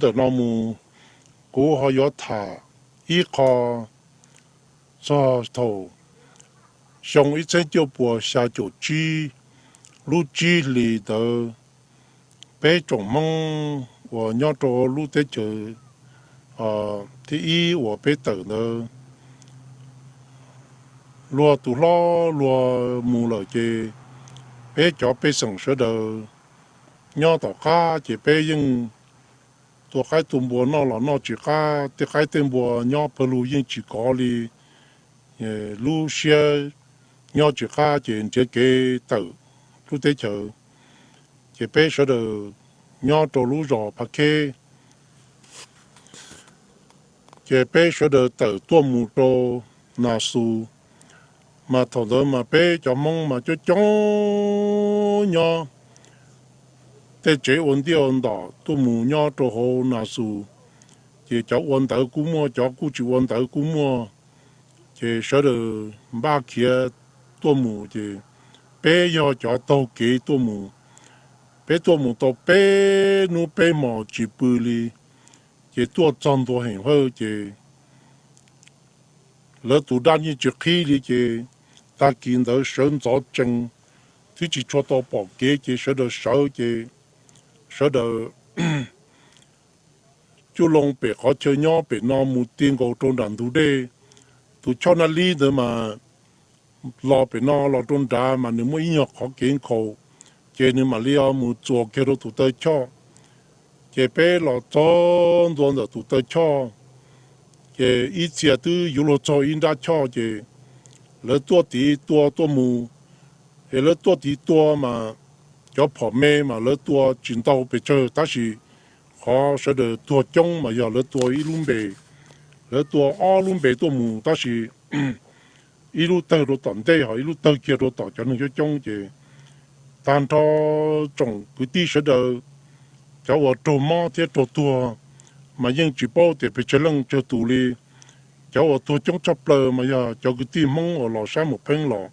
Ntawm no mus, kuv ho yuav tham ib qho txog thaum xyoo ib txhiab cuaj puas xya caum tsib, lub tsib hlis ntawd, peb tsoom Hmoob uas nyob rau lub teb chaws thib ib uas peb tawm ntawd, luag tus hlob luag mus lawm ces peb cov pej xeem sawv daws nyob tom qab ces peb yeej tua qaib tua npua noj los noj tsis qab, tej qaib tej npua nyob pawg lug yeej tsis kov li, lub siab nyob tsis qab ces nrhiav kev tawm lub teb chaws. Ces peb sawv daws nyob rau lub zos Phav Kheb, ces peb sawv daws tawm tuaj mus rau Nas Xus. Mas thaum ntawd mas peb cov Hmoob mas coob coob nyob tej tsev ua ntiaj ua ntom tuaj mus nyob rau hauv Nas Xus. Ces cov ua ntawv kuj muaj, cov kuj tsis ua ntawv kuj muaj. Ces sawv daws npaj khiav tuaj mus ces peb yog cov taug kev tuaj mus. Peb tuaj mus tau peb hnub peb hmos tsis pw li, ces tuaj txog ntua heem hawj ces lawv tus dab yeej tsis qhib li ces tag kis ntawd sawv ntxov tsees, twb tsis tshua tau pom kev ces sawv daws sawv ces sawv daws cuj loo pem qhov chaw nyob pem no mus ti nkaus rau nram ntug dej. Tus choj Naj Lib ntawd mas los pem no los rau nrad mas nws muaj ib nyuag qhov kev nkhaus, ces nws mam li mus txuas kiag rau tus taw choj. Ces peb los txog ntua ntawm tus taw choj, ces ib txhia twb yuav luag txog ib nrab choj ces lawv tuaj tiv tua tuaj mus. Es lawv tuaj tiv tua mas cov phom me mas lawv tua tsis ntau pes tsawg tab sis qhov sawv daws tuag coob mas yog lawv tua ib lub npe, lawv tua ob lub npe tuaj mus tab sis ib lub tawg rau tom ntej ho ib lub tawg kiag rau tom cov neeg coob coob ces tag nrho tsoom kwv tij sawv daws, cov uas raug mob thiab raug tuag mas yeej tsis paub tias pes tsawg leej tsawg tus li. Cov uas tuag coob tshaj plaws mas yog cov kwv tij Hmoob uas los sab Mus Pheeb los,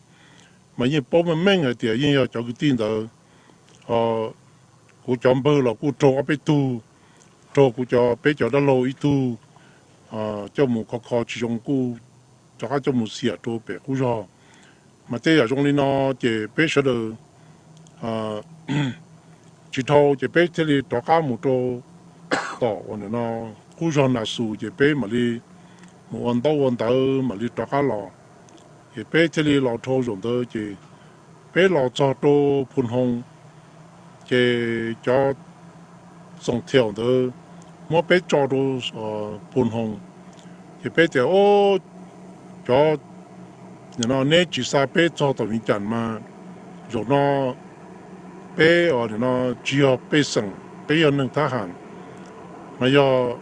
mas yeej paub meej meej hais tias yeej yog cov kwv tij ntawd. Kuv cov npawg los kuj raug ob peb tug, raug kuv cov, peb cov dab laug ib tug coj mus kho kho tsis zoo kuj rov qab coj mus xiam rau pem qub zog. Mas tej yam zoo li no ces peb sawv daws tsis dhau ces peb thiaj li rov qab mus rau tom uas nim no qub zog Nas Xus ces peb mam li mus ua ntaub ua ntawv mam li rov qab los. Ces peb thiaj li los dhau zaum ntawd ces peb los txog rau Phu Hoo, ces cov txoom thiaum ntawd muab peb tso rau Phu Hoo. Ces peb tias, cov, nim no neb tsis xa peb txog tom Vias Cas mas zaum no peb nim no tsis yog pej xeem, peb yog neeg thab ham. Mas yog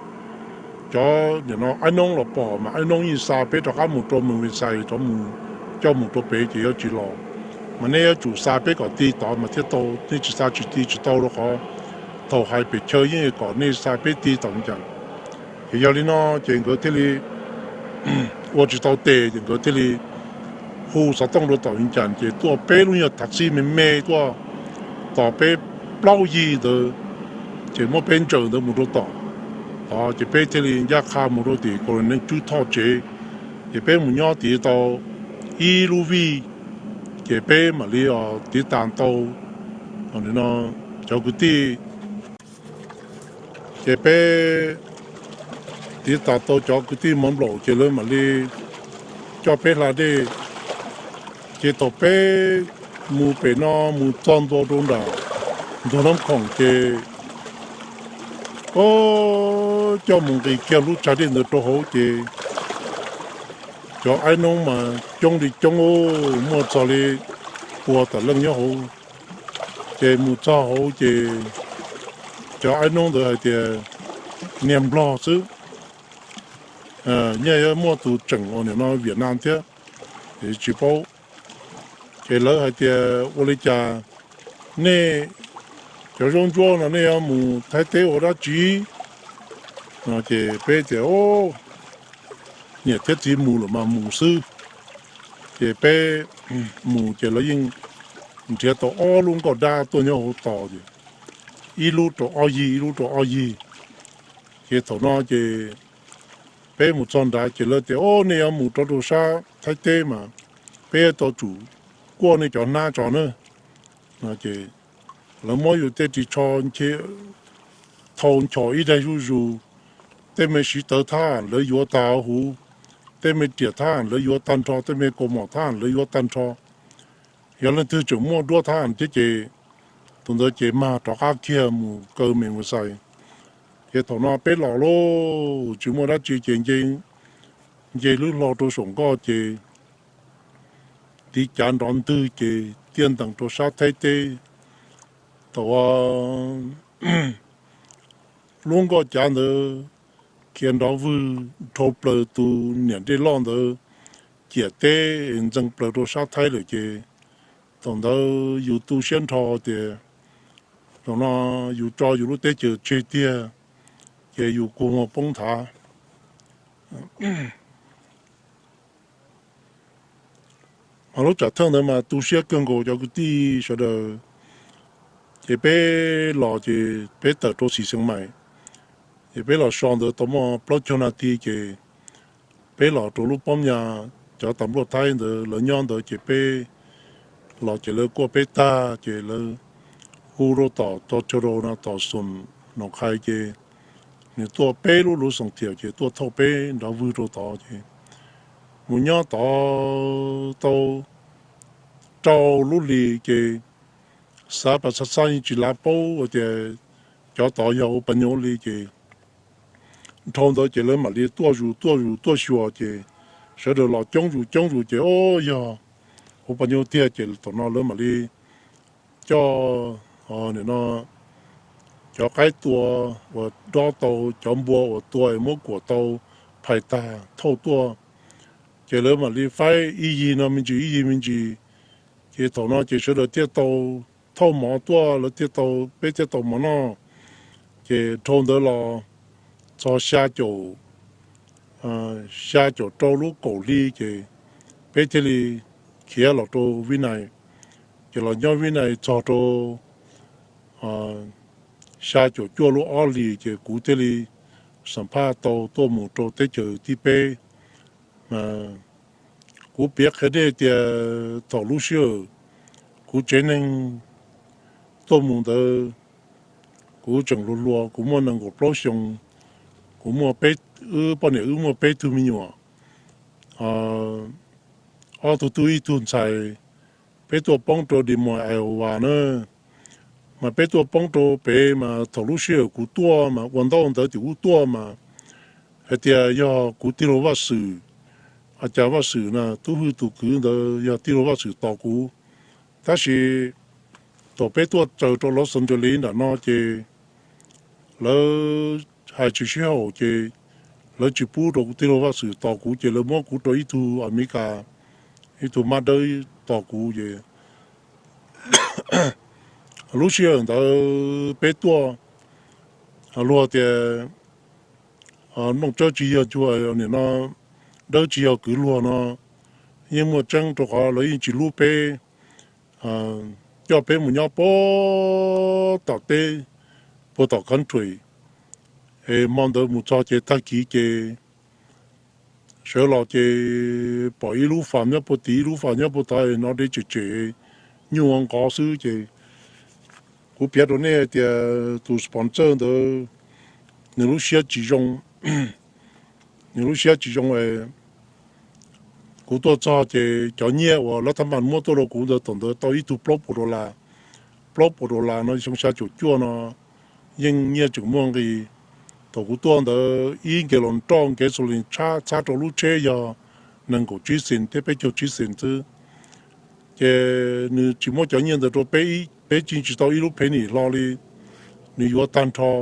cov nim no Aib Noob los pom mas Aib Noob yeej xa peb rov qab mus rau Moos Vis Xais, coj mus rau pem ces yuav tsis los. Mas neb yuav tsum xa peb kom ti tod mas thiaj tau, nej tsis xa tsis ti tsis tau rau qhov thaum hais pem chaw yeej kom nej xa peb ti tom Vias Cas. Ces yog li no ces nkawd thiaj li ua tsis tau tes ces nkawd thiaj li hu xov tooj rau tom Vias Cas ces tuaj peb lub nyuag thav xij me me tuaj tos peb plaub yig ntawd, ces muab peb ntsaws ntawd mus rau tom tod ces peb thiaj li ncaj qha mus rau tim Kaus Lim Neej Tswb Thoj tsev. Ces peb mus nyob tid tau ib lub vij, ces peb mam li tiv tas tau cov kwv tij. Ces peb tiv tas tau cov kwv tij Hmoob Nplaum ces lawv mam li coj peb hla dej. Ces thaum peb mus pem no mus txog ntua rau nram ntug Nab Khoom ces, o, coj mus nqis kiag lub tsag dej ntawd rau hauv ces cov Aib Noob mas coob li coob, muaj txog li pua tawm leej nyob hauv. Ces mus txog hauv ces cov Aib Noob ntawd hais tias niag Nplog xwb, nyaj yuav muaj tus tseem uas nim no Vias Nam thiab, tsis paub. Ces lawv hais tias ua li cas nej cov zaub ntsuab no nej yuav mus Thaib teb ua dab tsi? Ces peb tias, niam thiab txiv mus lawm mas mus xwb. Ces peb mus ces lawv yeej nrhiav tau ob lub nkoj dab tuaj nyob hauv tos ces ib lub rau ob yig, ib lub rau ob yig. Ces thaum no ces peb mus txog nrad ces lawv tias, Ob, nej yuav mus rov rau sab Thaib teb mas peb yuav tau tsum kuaj nej cov hnab tso na. Lawv muab yus tej ris tsho thau nchos ib daig zuj zus, tej me siv tawv thaj lawv yuav tag huv, tej me riam thaj lawv yuav tag nrho, tej me kaus mom thaj lawv yuav tag nrho. Yog leej twg tseem muaj duab thaj thiab ces tus ntawd ces mag rov qab kiag mus kaw me mus xais. Ces thaum no peb los lauj, tsis muaj dab tsi ces nce lub hlo rau saum nkoj ces tiv cav nrov ntwg ces tiaj ntees rau sab Thaib teb. Thaum lub nkoj cav ntawd khiav nrov vwg dhau plaws tus niam dej loj ntawd, ciam teb ntxees plaws rau sab Thaib lawm ces thaum ntawd yus tu siab nrho tias zaum no yus tso yus lub teb chaws tseg tiag, ces yus kua muag poob nthav. Mas lub tsam thawj ntawd mas tu siab kawg nkaus cov kwv tij sawv daws. Ces peb los ces peb tawm rau Xis Xeev Maim, ces peb los so ntawd tau muaj plaub caug nas this ces peb los rau lub pob nyas, cov tas npluaj Thaib ntawd lawv nyob ntawd ces peb los ces lawv kuaj peb tag ces lawv hu rau tom tog chaw rau no tom Xoom Noom Qhai ces nws tuaj peb lub luv xoom thiam ces tuaj thauj peb nrov vwg rau tod ces mus nyob tod tau rau lub hlis ces xav pas xav xav yeej tsis lav paub tias cov tod yog ua pas nyuj li ces dhau ntawd ces lawv mam li tuaj zus tuaj zus tuaj xyuas ces sawv daws los coob zus coob zus ces o yog ua pas nyuj tiag ces thaum no lawv mam li coj no cov qaib tua uas dob tau, cov npua uas tua es muab kuam tau phais tag thauj tuaj, ces lawv mam li faib ib yig no me ntsis ib yig me ntsis. Ces thaum no ces sawv daws thiaj tau thauj mov tuaj, lawv thiaj tau, peb thiaj tau mov noj. Ces dhau ntawd los txog xya caum, xya caum rau lub kaum hli ces peb thiaj li khiav los rau Vib Nais. Ces los nyob Vib Nais txog rau xya caum cuaj lub ob hlis ces kuv thiaj li xam phaj tau tuaj mus rau teb chaws thib peb. Kuv piav qhia nej tias thaum lub sij hawm kuv tsev neeg tuaj mus ntawd, kuv tseem hluas hluas, kuv muaj nees nkaum plaub xyoo, kuv muaj peb, wb poj niam wb muaj peb tug me nyuam, ob tug tub ib tug ntxhais. Peb tuaj poob rau Des Moines, Iowa na, mas peb tuaj poob rau pem mas thaum lub sij hawm kuv tuaj mas ua ntaub ntawv tim ub tuaj mas hais tias yog kuv tij laug Vaj Xwm, a cas Vaj Xwm na, Tub Hwj tus kwv ntawd yog tij laug Vaj Xwm tos kuv. Tab sis thaum peb tuaj txaws rau Los Angeles nram no ces lawv hais tsis sib haum ces lawv tsis pub rau kuv tij laug Vaj Xwm tos kuv ces lawv muab kuv rau ib tug Amelikas, ib tug mab dawb tos kuv ces lub sij hawm ntawd peb tuaj, luag tias nplooj tsawb tsis yog cuag nim no, dawb tsis yog kwv luag no yeej muaj tseeb rau qhov lawv yeej tsis hlub peb, coj peb mus nyob puag tom teb, puag tom country. Es hmo ntawd mus txog ces tag kis ces sawv los ces pom ib lub fam nyob puag tid, ib lub fam nyob puag tod, no deb tsem tsem, nyuj nqov xwb ces kuv piav rau nej tias tus sponsor ntawd nws lub siab tsis zoo, nws lub siab tsis zoo. Kuv tuaj txog ces cov nyiaj uas lab thab npas muab tuaj rau kuv ntawd thaum ntawd tau ib tug plaub puas dollar, plaub puas dollar no xyoo xya caum cuaj no yeej nyiaj tseem muaj nqis. Thaum kuv tuaj ntawd ib nkev los nroj nkev xus lis txhab rau lub tsheb yog nees nkaum tsib xees thiab peb caug tsib xees xwb. Ces nws tsis muab cov nyiaj ntawd rau peb, peb tsis tsis tau ib lub phev nim hlo li, nws yuav tag nrho.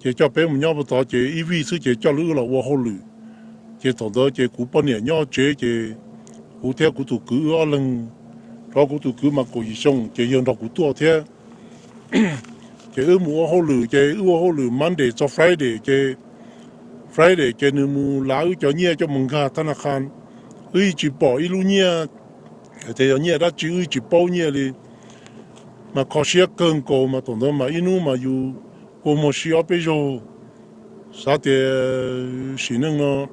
Ces coj peb mus nyob puag tod ces ib vij xwb ces coj lawv wb los ua hauj lwm. Ces thaum ntawd ces kuv poj niam nyob tsev ces kuv thiab kuv tus kwv wb ob leeg, rau kuv tus kwv mas kaum yim xyoo ces yawg nrog kuv tuaj thiab. Ces wb mus ua hauj lwm ces wb ua hauj lwm Monday txog Friday ces Friday ces nws mus lav wb cov nyiaj coj mus nkag thab na kha. Wb yeej tsis pom ib lub nyiaj, hais tias yog nyiaj dab tsi wb yeej tsis paub nyiaj li. Mas kho siab kawg nkaus mas thaum ntawd mas ib hnub mas yus kua muag si ob peb zaug, Xav tias sim neej no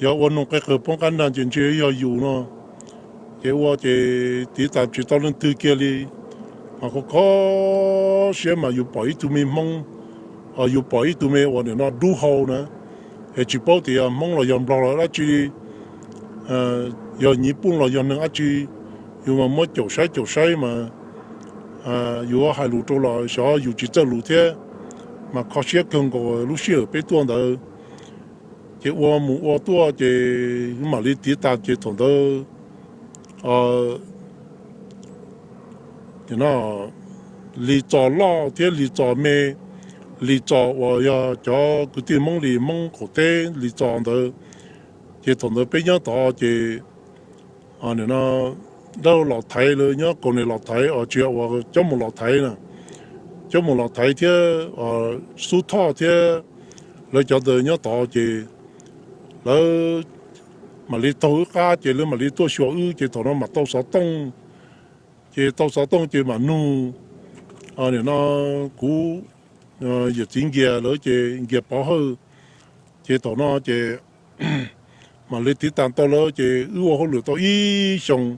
yog ua noog qe qawg poob qab nag ces ntshe yog yus no, ces ua ces tiv tas tsis tau leej twg kiag li. Mas kho kho siab mas yus pom ib tug me Hmoob, yus pom ib tug me uas nim no dub hau na, es tsis paub tias yog Hmoob los yog Nplog los dab tsi li, yog nyiv puj los yog neeg dab tsi, yus mas muab caum saib caum saib mas yus hais lus rau los xyov yus tsis txawj lus thiab, mas kho siab kawg nkaus lub sij hawm peb tuaj ntawd. Ces ua mus ua tuaj ces mam li tiv tas ces thaum ntawd Lis Txos loj thiab Lis Txos me, Lis Txos uas yog cov kwv tij Hmoob li Hmoob qaum teb Lis Txos ntawd, ces thaum ntawd peb nyob tod ces dab laug Los Thaiv lawv nyob Kaus Nim Los Thaiv os, tsis yog uas Cob Mus Los Thaiv na, Cob Mus Los Thaiv thiab Xub Thoj thiab lawv cov ntawd nyob tod ces lawv mam li taug wb qab ces lawv mam li tuaj xyuas wb ces thaum no mam tau xov tooj. Ces tau xov tooj ces mam nug nim no kuv yawm txiv Nkias lawv ces Nkias Pov Hawj, ces thaum no ces mam li tiv tas tau lawv ces wb ua hauj lwm tau ib xyoos,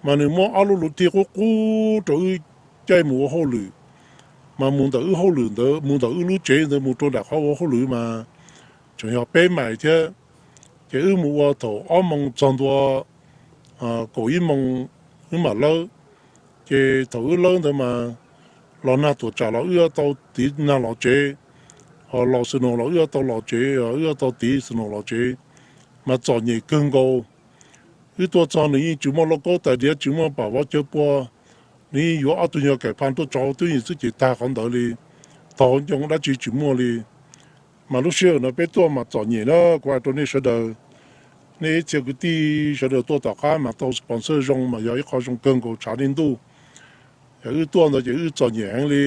mas nws muab ob lub luv thij qub qub rau wb caij mus ua hauj lwm, mas mus ntawm wb hauj lwm ntawd mus ntawm wb lub tsev ntawd mus rau nram qhov ua hauj lwm mas tseem yog peb mais thiab. Ces wb mus ua thaum ob moos txog ntua kaum ib moos wb mam lawb. Ces thaum wb lawb ntawd mas los nag tuam tsam los wb tau tiv nag los tsev, ho los snow los wb tau los tsev, wb tau tiv snow los tsev, mas txom nyem kawg nkaus. Wb tuaj txog nws yeej tsis muaj lauj kaub tais diav, tsis muaj pam vov cawv pua, nws yeej yuav ob tug nyuag kaim pha tuaj tso twb yeej xwb ces tag qhov ntawd li, tog ncoo dab tsi tsis muaj li. Mas lub sij hawm no peb tuaj mas txom nyem na, kuv hais rau nej sawv daws, nej ib txhia kwv tij sawv daws tuaj tom qab mas tau sponsor zoo mas yog ib qho zoo kawg nkaus tshav li ntuj. Wb tuaj ntawd ces wb txom nyem heev li.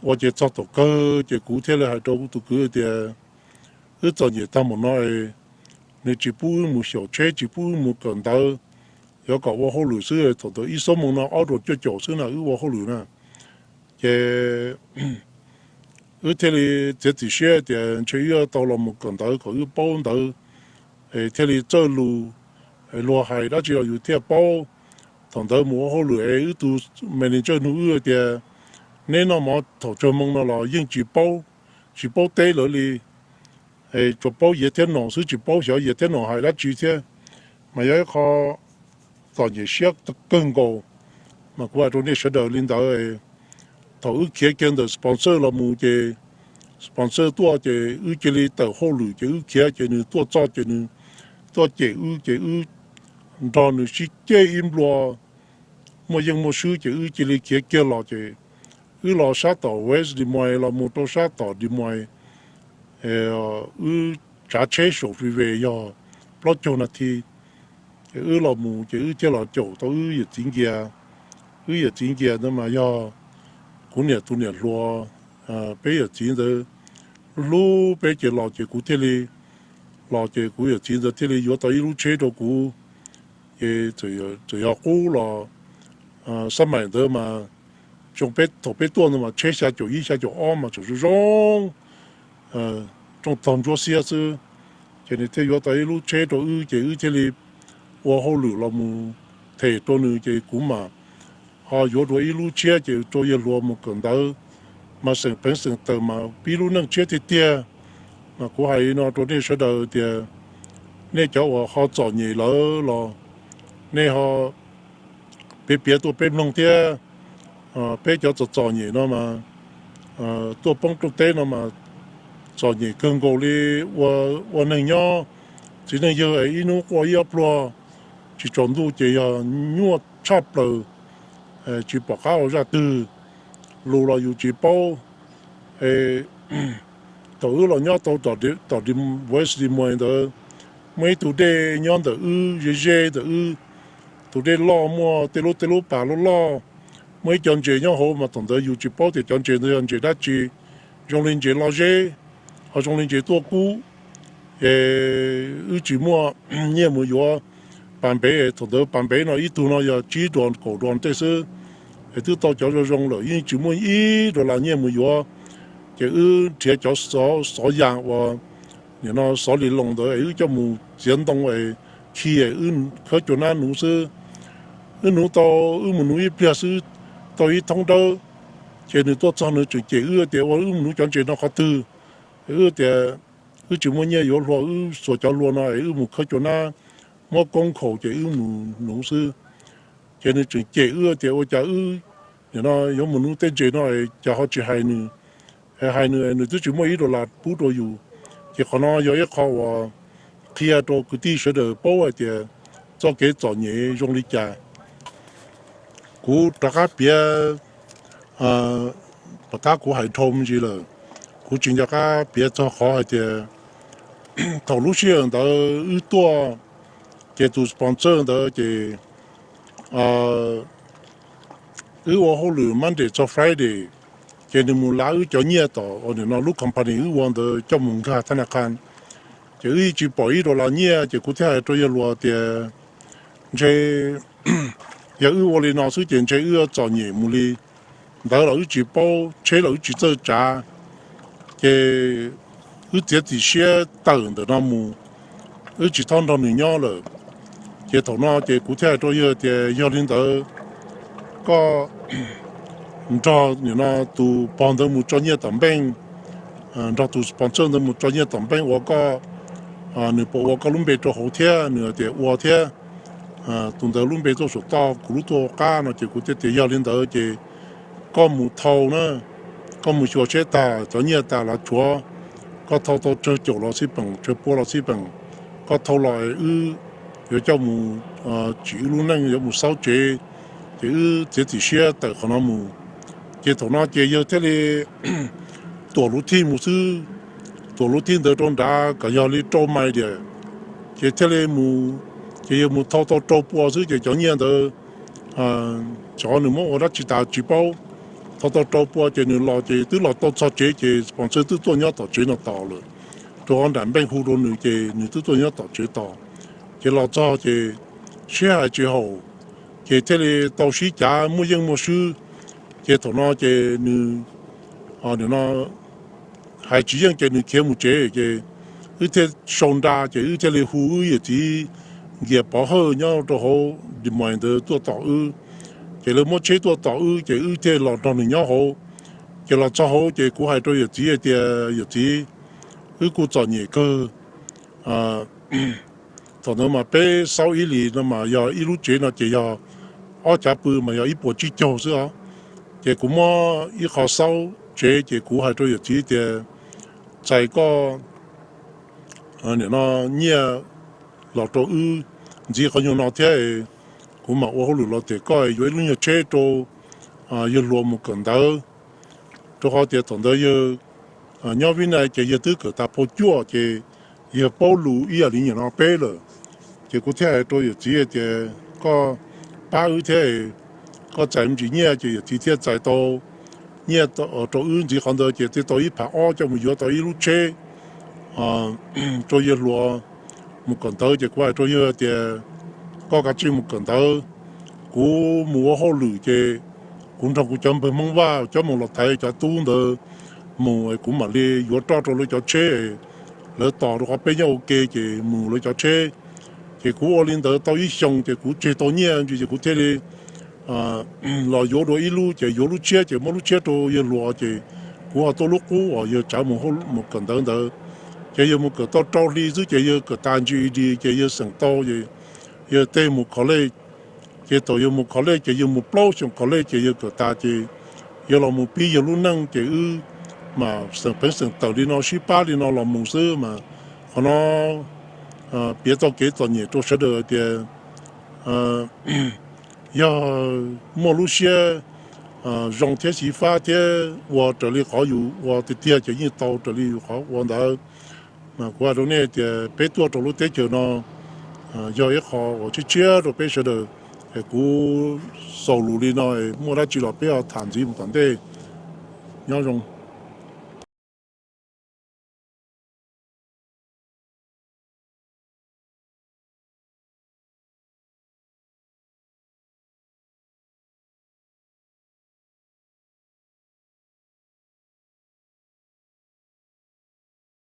Ua ces txog thaum kawg ces kuv thiaj li hais rau kuv tus kwv tias, wb txom nyem tag mus no, nws tsis pub wb mus xyaum tsheb, tsis pub wb mus kawm ntawv, yuav kom ua hauj lwm xwb. Thaum ntawd ib xuab moos no ob ruam cuaj caum xwb na wb ua hauj lwm na. Ces wb thiaj li txiav txim siab tias ntshe wb yuav tau los mus kawm ntawv kom wb paub ntawv, thiaj li txawj lus, luag hais dab tsi los yus thiaj paub. Thaum ntawd mus ua hauj lwm es wb tus manager nug wb tias, neb noj mov thaum tsawg moos no los yeej tsis paub, tsis paub teb lawv li, tsuas paub yes thiab no xwb, tsis paub xyov yes thiab no hais dab tsi thiab. Mas yog ib qho txom nyem siab kawg nkaus, mas kuv hais rau nej sawv daws li ntawd. Thaum wb khiav kiag ntawm sponsor los mus ces sponsor tuaj ces wb cia li tawm hauj lwm ces wb khiav ces nws tuaj txog ces nws tuaj cem wb ces wb nrog nws sib ceg ib nplua, muaj yeej muaj swb ces wb cia li khiav kiag los ces wb los sab tom West Des Moines los mus rau sab tom Des Moines, wb tsav tsheb saum freeway yog plaub caug nas this, ces wb los mus ces wb thiaj los caum tau wb yawm txiv Nkias. Wb yawm txiv Nkias ntawd mas yog kuv niam tus niam hluas, peb yawm txiv ntawd hlub peb ces los ces kuv thiaj li, los ces kuv yawm txiv ntawd thiaj li yuav tau ib lub tsheb rau kuv. Ces txawm yog qub los xab maim ntawd mas, thaum peb tuaj ntawd mas tsheb xya caum ib xya caum ob mas tseem zoo zoo, rooj tog ntsuab xiab xwb. Ces nws thiaj yuav tau ib lub tsheb rau wb ces wb thiaj li ua hauj lwm los mus them rau nws ces kuv mam ho yuav dua ib lub tshiab ces rau yawg hluas mus kawm ntawv, mas xeem peev xeem tawm mas pib lub neej tshiab tiag tiag. Mas kuv hais li no rau nej sawv daws tias, nej cov uas ho txom nyem lawm los nej ho piav piav tuaj peb mloog thiab. Peb cov txom txom nyem no mas tuaj poob rooj teb no mas txom nyem kawg nkaus li. Ua neeg nyob, txiv neej yawg es ib hnub quaj ib ob pluag, tsis tsaus ntuj ces yog nyuaj tshaj plaws, tsis pom qab ua zaj twg, lus los yus tsis paub. Thaum wb los nyob tau tom West Des Moines ntawd, muaj ib tug dej nyob ntawm wb ze ze ntawm wb, tus dej loj muaj tej lub tej lub pas loj loj, muaj ib co ntses nyob hauv mas thaum ntawd yus tsis paub tias cov ntses ntawd yog ntses dab tsi, zoo li ntses loj zeb, ho zoo li ntses tuaj kub. Es wb tsis muaj nyiaj mus yuav pas npev, thaum ntawd pas npev no ib tug no yog tsib dollar kaum dollar tej xwb, es twb tau cov zoo zoo lawm yeej tsis muaj ib dollar nyiaj mus yuav. Ces wb nrhiav cov xov yas uas nim no xov li loos ntawd es wb coj mus txiav ntoo es khi es wb khawb cua nab nuv xwb. Wb nuv tau, wb mus nuv ib pliag xwb, tau ib thoob dawb, ces nws tuaj txog nws tseem cem wb tias ua wb mus nuv cov ntses no qhov twg. Wb tias wb tsis muaj nyiaj yuav hlua, wb xuas cov hlua no es wb mus khawb cua nab, muab koob khaus ces wb mus nuv xwb. Ces nws tseem cem wb tias ua cas wb nim no yuav mus nuv tej ntses no cas ho tsis hais nws, hais nws, nws twb tsis muaj ib dollar pub rau yus. Ces qhov no yog ib qho uas qhia rau kwv tij sawv daws paub hais tias txoj kev txom nyem zoo li cas. Kuv rov qab piav, tom qab kuv hais dhau me ntsis lawm, kuv tsis nco qab piav txog qhov hais tias thaum lub sij hawm ntawd wb tuaj, ces tus sponsor ntawd ces wb ua hauj lwm Monday txog Friday, ces nws mus lav wb cov nyiaj tom nim no lub company wb ua ntawd coj mus nkag thab na kha. Ces wb yeej tsis pom ib dollar nyiaj, ces kuv thiaj hais rau yawg hluas tias ntshe yog wb ua li no xwb ces ntshe wb yuav txom nyem mus li ntawd los wb tsis paub, tsheb los wb tsis txawj tsav. Ces wb txiav txim siab tawm ntawm no mus, wb tsis txhob nrog nws nyob lawm. Ces thaum no ces kuv thiaj hais rau yawg tias yog li ntawd koj nrog nim no tus pog ntawd mus tso nyiaj tom bank, nrog tus sponsor ntawd mus tso nyiaj tom bank ua koj, nws puas ua koj lub npe rau hauv thiab? Nws tias ua thiab. Tus ntawd lub npe tuaj saum toj, kuv lub tuaj hauv qab no, ces kuv thiaj tias yog li ntawd ces koj mus thau na, koj mus xyuas seb tag cov nyiaj tas los tshuav, koj thau tau tsawg caum los xij peem, tsawg pua los xij peem, koj thau los wb yuav coj mus tsim wb lub neej, yuav mus xauj tsev. Ces wb txiav txim siab tawm qhov no mus. Ces thaum no ces yawg thiaj li tuam lub thij mus xwb, tuam lub thij ntawd rau nrad kom yog li rau mais diam. Ces thiaj li mus, ces yawg mus thau tau rau pua xwb ces cov nyiaj ntawd xyov nws muab ua dab tsi tas tsis paub. Thau tau rau pua ces nws los ces twb los tau txog tsev ces sponsor twb tuaj nyob tom tsev no tos lawm, rau qhov nram npeej hu rau nws ces nws twb tuaj nyob tom tsev tos. Ces los txog ces sib hais tsis haum, ces thiaj li tau sib cav muaj yeej muaj swb. Ces thaum no ces nws, nim no hais tsis yeej ces nws khiav mus tsev. Ces wb thiaj sau nra ces wb thiaj li hu wb yawm txiv Nkias Pov Hawj nyob rau hauv Des Moines ntawd tuaj tos wb. Ces lawv muab tsheb tuaj tos wb ces wb thiaj los nrog nws nyob hauv. Ces los txog hauv ces kuv hais rau yawm txiv hais tias yawm txiv, wb kuj txom nyem kawg. Thaum ntawd mas peb xaub ib hlis no mas yog ib lub tsev no ces yog ob cav pw mas yog ib puas tsib caug xwb os. Ces kuv muab ib qho xaub tsev ces kuv hais rau yawm txiv tias txais koj nim no nyiaj los rau wb ntxiv qhov nyuag no thiab, kuv mam ua hauj lwm los tias koj yuav ib lub nyuag tsheb rau yawg hluas mus kawm ntawv. Rau qhov tias thaum ntawd yawg nyob Vib Nais ces yawg twb kawm tas phau cuaj ces yawg paub lus ib yam li nyuag no peb lawm. Ces kuv thiaj hais rau yawm txiv hais tias koj pab wb thiab, koj txais me ntsis nyiaj ces yawm txiv thiaj txais tau nyiaj rau wb ntxiv qhov ntawd ces thiaj tau ib phav ob coj mus yuav tau ib lub tsheb rau yawg hluas mus kawm ntawv. Ces kuv hais rau yawg tias koj kav tsij mus kawm ntawv, kuv mus ua hauj lwm ces kuv nrog kuv cov npawg Hmoob Vaj coj mus los thaiv cov tub ntawd mus, kuv mam li yuav roj rau lawv cov tsheb, lawv tos rau qhov peb nyob ua ke ces mus lawv cov tsheb. Ces kuv ua li ntawd tau ib xyoos ces kuv tseg tau nyiaj ntsis ces kuv thiaj li los yuav dua ib lub, ces yuav lub tshiab ces muab lub tshiab rau yawg hluas ces kuv ho tuaj lub qub uas yawg tsav mus kawm ntawv ntawd. Ces yawg mus kawm tau rau hli xwb ces yawg kawm tas G E D ces yawg xeem tau, yawg tej mus college. Ces thaum yawg mus college ces yawg mus plaub xyoos college ces yawg kawm tas ces yawg los mus pib yawg lub neej ces wb mas xeem pheev xeem tawm li no sib pab li no los mus xwb mas qhov no piav txoj kev txom nyem rau sawv daws tias yog muaj lub siab zoo thiab xyiv fab thiab ua raws li qhov yus ua tiag tiag ces yeej tau raws li yus qhov ua ntawd. Mas kuv hais rau nej tias peb tuaj rau lub teb chaws no yog ib qho uas tshiab tshiab rau peb sawv daws. Es kuv xaus lus li no, muaj dab tsi los peb ho tham ntxiv mus tom ntej. Nyob zoo.